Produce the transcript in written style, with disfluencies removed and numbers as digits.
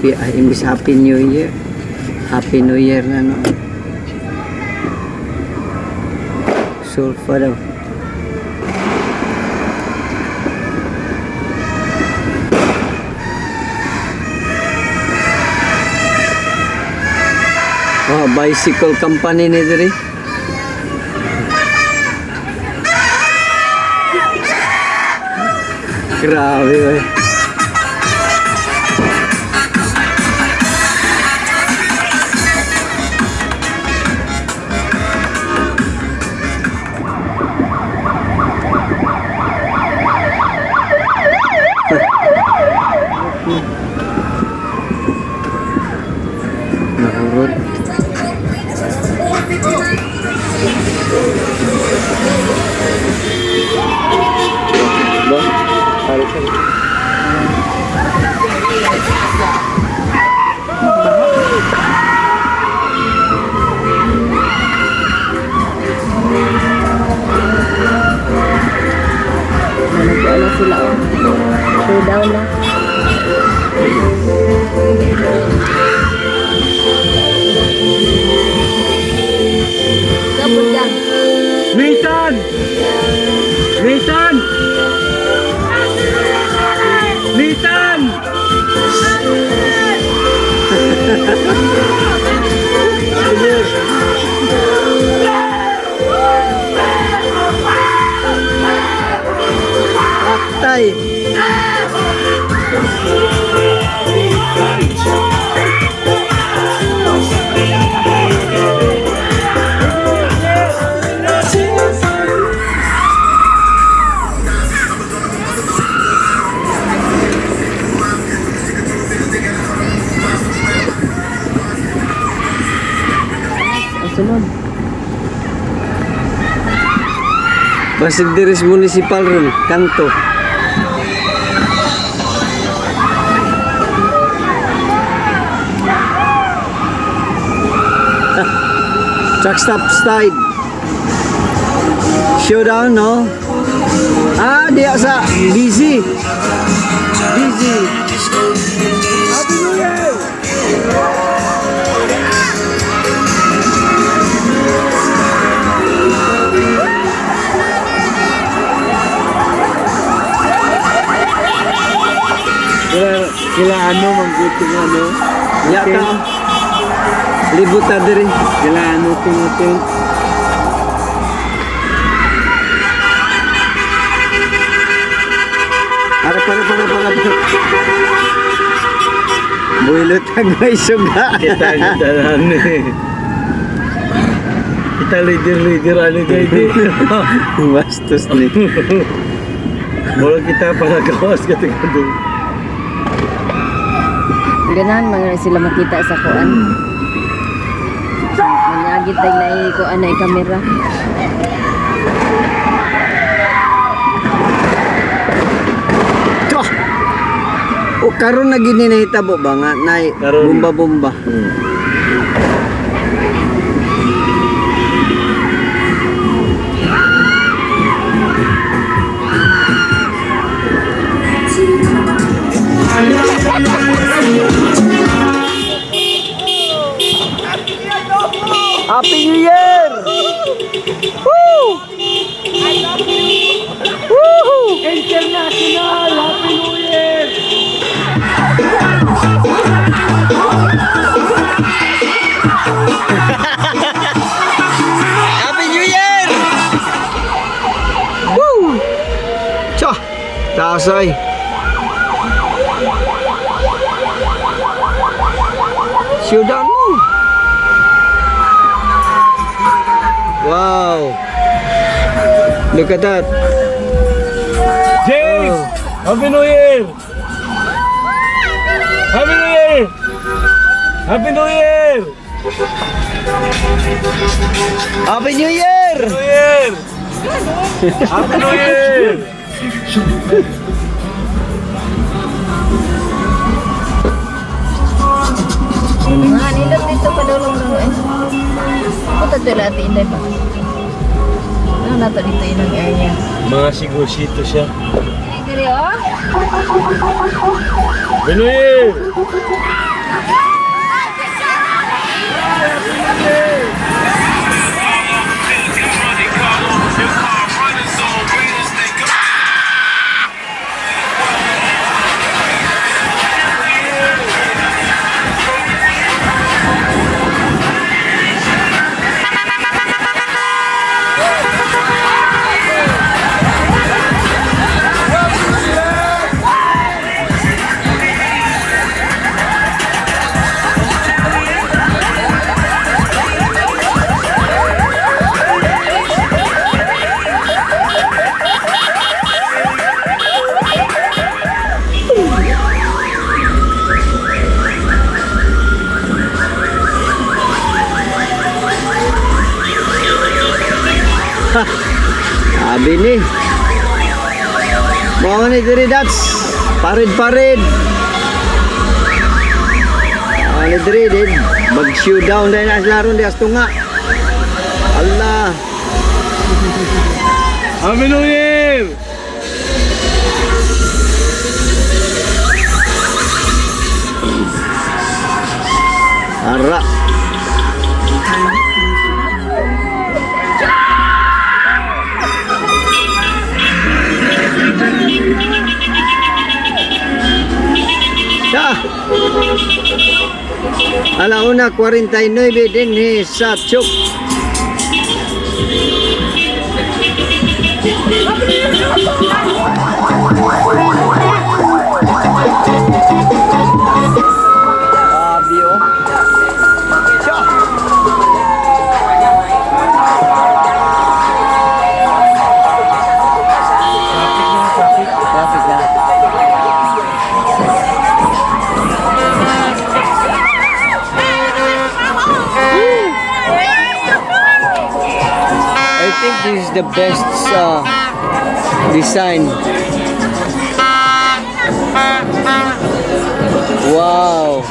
Happy, ay, imbis Happy New Year. Happy New Year na, no. Sulfa daw. Oh, bicycle company ni diri. Grabe, oy. Nahurot. Ba? Pare sa. Nag-ano sila oh. Showdown na. Kapag yan. Nathan! Nathan! Nathan! Patay! Ang sunod. Basig diris municipal ron, kanto. Truck stop side. Showdown, no? Ah, diya sa busy. Busy. Happy New Year! Kila ano, mangguting ano. Ya ka. Libot ta diri. Kila ano, tingutin. Para para para para. Para. Builot ang may suga. Kita, kita ano eh. Kita leader, leader, ano kayo di. Bastos ni. Wala kita palagawas ka doon. Ganahan mga sila makita sa kuan. Manyagit tayo na kuan na kamera. Tuh! O karon na gini nahitabo ba nga nay Karon. bomba-bomba. Happy New Year! Woo! Woo! International! Happy New Year! Happy New Year! Woo! Tsa! Tasay! Showdown mo! Wow! Look at that! James! Happy New Year! Happy New Year! Happy New Year! Happy New Year! New Year! Happy New Year! Mga nindot dito padulong dong eh. Punta to lahat inday pa. Ano na to dito inang area? Mga sigurcito siya. Diri oh. Oh. Happy New Year! Sabi ni. Mao ni diri, Dats. Parid-parid. Mao ni diri din. Mag down dahil na sila ron di astunga. Allah. Happy New Year! Ara. Ya. A la 1:49 din sa Chuk. Sabi oh. Siya. Traffic na. I think this is the best design. Wow.